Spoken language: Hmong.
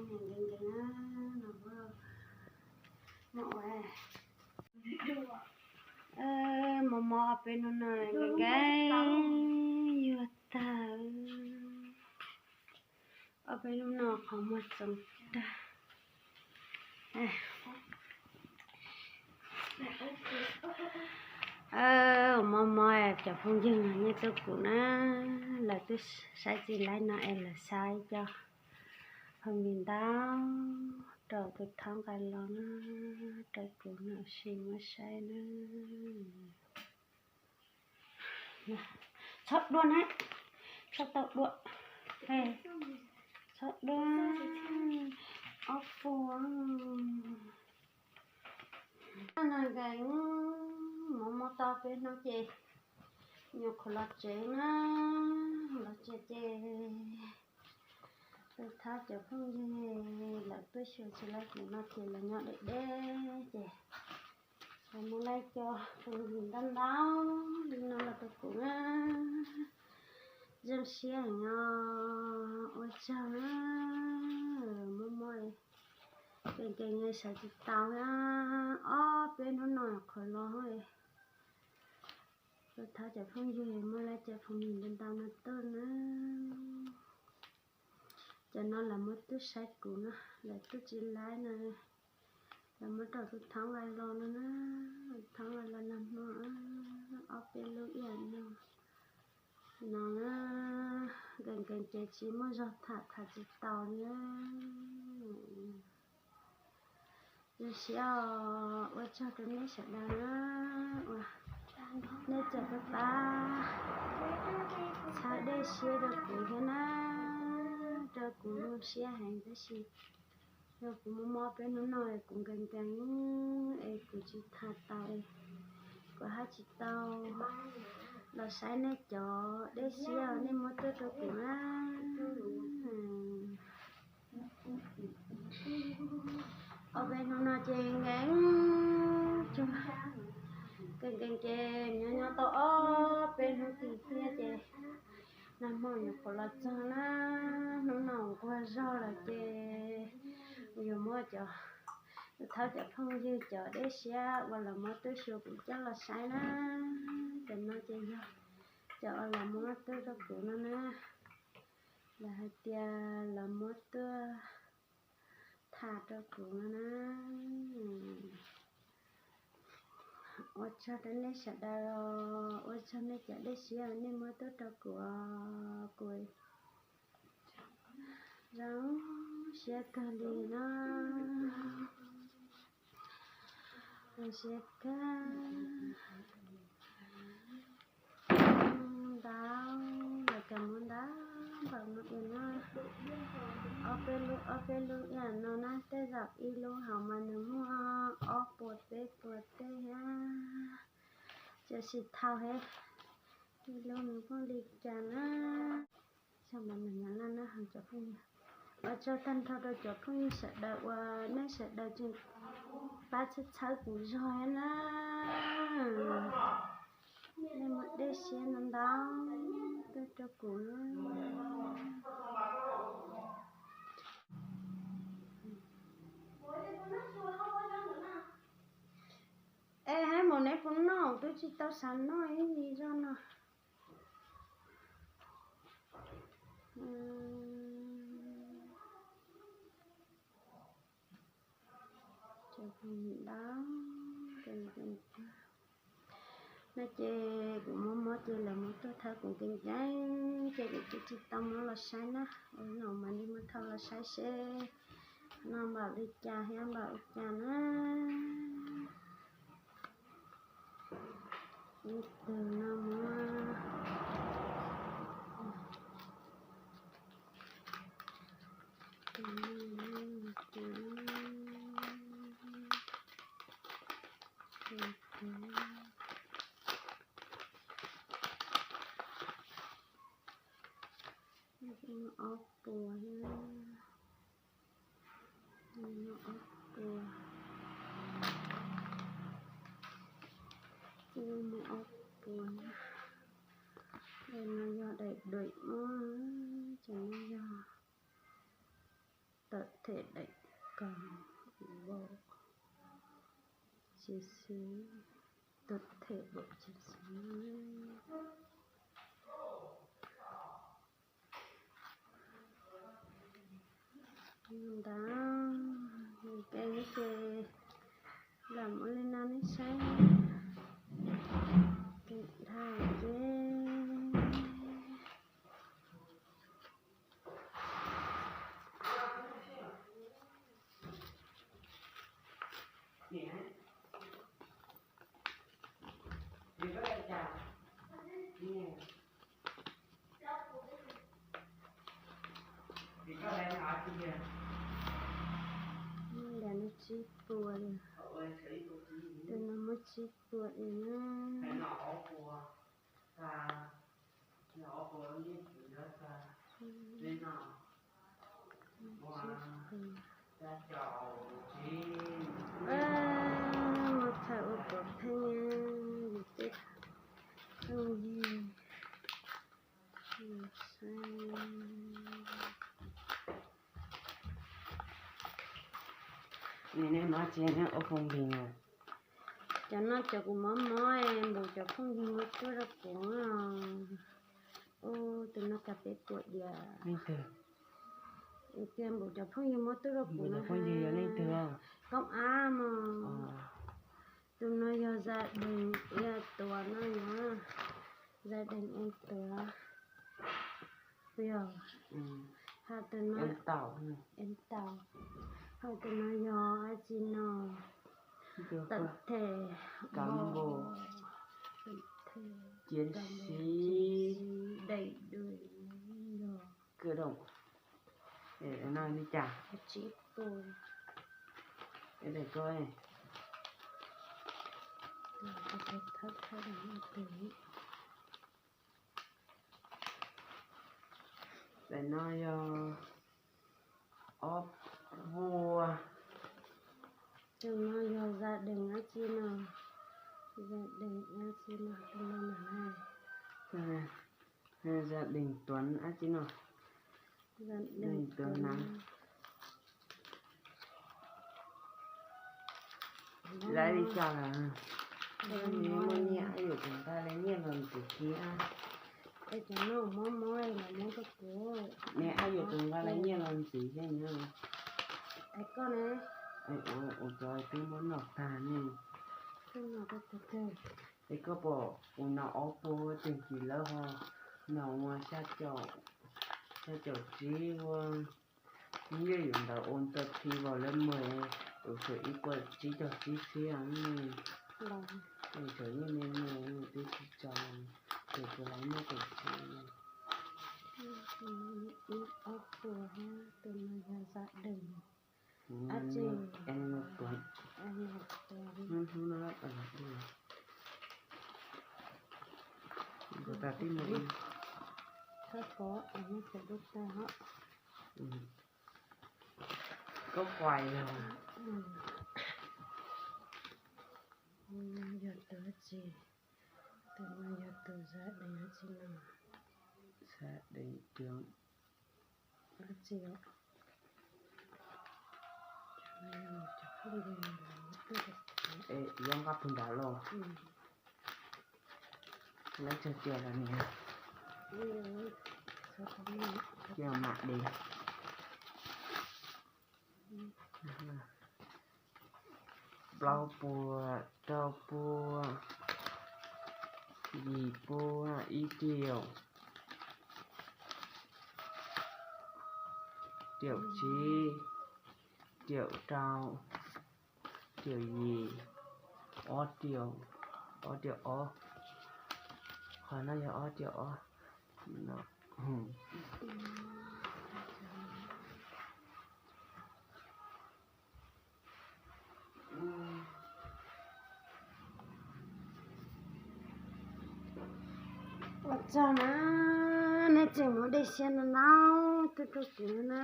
Nkees nkees na, no muaj ua, mos mos ob peb hnub no nkees nkees yuag tag. Ob peb hnub no qhov muag txoov tag. Mos mos cov phooj ywg nyiam tuaj kuv na, lawv twb saib tsis laib no es lawv saib cov phooj ywg ntau rau tus thaub nqaij los na, rau kuv no sis muab saib na. Txhob dua na, txhob tau dua, txhob dua, ob puas. No nkees, mos mos tau peb hnub ces nyuam qhuav los tsev na, los tsev ces tus thaub cov phooj ywg lawv tuaj xyuas tsis laib kuv no ces lawv nyob deb deb ces lawv muab laib cov phooj ywg ntau ntau li no los rau kuv na. Zoo siab heev os, ua tsaug na. Muaj muaj nkees nkees sawv tsis tau na, ob peb hnub no qhuav los. Tus thaub cov phooj ywg muab laib cov phooj ywg ntau ntau no tuaj na. Cov no lawv muab tuaj saib kuv no, lawv tuaj tsis laib no, lawv muab rau tus thaub nqaij los no na, thaub nqaij los nag hmo ob peb lub ib yam no. No na, nkees nkees ces tsis muaj zog tham, tham tsis tau li. Zoo siab os, ua tsaug rau nej sawv daws na, uas nej tseem pab pab txhawb dej siab rau kuv thiab na, rau kuv zoo siab heev tab sis yog kuv mob mob peb hnub no es kuv nkees nkees es kuv tsis tham tau es kuv haj tsis tau los saib nej cov dej siab nej muab tuaj rau kuv na. Ob peb hnub no ces nkees cuag, nkees nkees ces nyob nyob tau ob peb hnub tim thiab ces nag hmo nyuam qhuav los txog na, hnub no nquag zog lawm ces yuav muab cov, tus thaub cov phooj ywg cov dej siab uas lawv muab tuaj xyuas kuv coj los saib na. Cov no ces yog cov uas lawv muab tuaj rau kuv no na, lawv hais tias lawv muab tuaj tham rau kuv no na. Ua tsaug rau nej sawv daws, ua tsaug nej cov dej siab nej muab tuaj rau kuv, kuv zoo siab kawg li na. Zoo siab kawg. Ntau, lawv cov muab ntau npaum no es no, ob peb lub, ob peb lub ib yam no na, tej zaum ib lub hauv mas nws muaj ob puas peb puas tej thiab, tsis tau thau thiab, ib lub nws muaj li cas na. Ua tsaug tag nrho rau cov phooj ywg sawv daws uas nej sawv daws tseem pab txhawb txhawb kuv zog thiab na. Nej muab dej siab ntau ntau tuaj rau kuv na. Es hais mus neb puas noj, twb tsis tau xav noj ib yam zog no. Cov phooj ywg ntau, no ces kuv mob mob ces lawv muab tuaj thawb kuv nkees nkees ces kuv twb tsis tau muab los saib na. No mam li muab thau los saib seb no npaum li cas thiab npaum li cas na. Ib tug no muab, tus no, tus no, tus no, ob puas, ob puas, ob puas. Daim no yog daim duim muab, cov no yog tawm thể đại còng bộ chiến sĩ, tập thể bộ chiến sĩ. Ntawd, ces nws ces lam ua li no nej saib. Ces dhau ces Ntawm no tsib puas li, tus no muaj tsib puas li na. Mus thaum ua pov pheej yus tej phooj ywg. Nws nej no tsis ua foos npis na. Cov no cov kuv mob mob npaum cov phooj ywg muab tuaj rau kuv. Ub, tus no kav peb puas diam. Leej twg? Tias npaum cov phooj ywg muab tuaj rau kuv no. Phooj ywg yog leej twg? Koob ab mog. Tus no yog Gia Đình An Toàn no yog, Gia Đình An Toàn. Yog, hos tus no An Toàn, hos tus no yog dab tsi no, tập thể cán bộ, chiến sĩ, đại đội, yog cơ động. No li cas? Tsib puas. Ntawm no yog ob puas. Tus no yog Gia Đình dab tsi no, Gia Đình dab tsi no, tus no na, Gia Đình Tuấn dab tsi no. Gia Đình Tuấn na. Lawv li cas lawm? Nws muaj nyiaj, ab yus tus nqa lawv nyiaj los ntxiv thiab. Nws ab yus tus nqa lawv nyiaj los ntxiv thiab nyiaj. Ua cov twb muab noj tag ne. Es koj pom kuv no ob puas ua teg kis lawv ho no ua xya caum tsib ua. Nyiaj yus ntawd ua ntawd khi vas lawv muag, tus tshuav ib puas tsib caug tsib txhiab. Tshuav nyiaj me me twb tsis tso, ces kuv lawv nyiaj kaum tsib. Ib ob puas, tus no yog Gia Đình dab tsi, An Toàn. Hnub no tas tib no, koj kov, tawm lub tag hos. Koj quais yog, yog tus dab tsi? Tus no yog tus Gia Đình dab tsi no? Gia Đình Tuấn dab tsi os? Cov no yog cov phooj ywg, es yuav nqa puag nrad los. Lawv tsawg tias los niam? Tias mam dev. Plaub puas, rau puas, yim puas, ib triệu, triệu tsib, triệu rau, triệu yim, ob triệu, ob triệu ob. Qhov no yog ob triệu ob. Ua tsaug na, nej tseem muab dej siab no na, tuaj rau kuv na.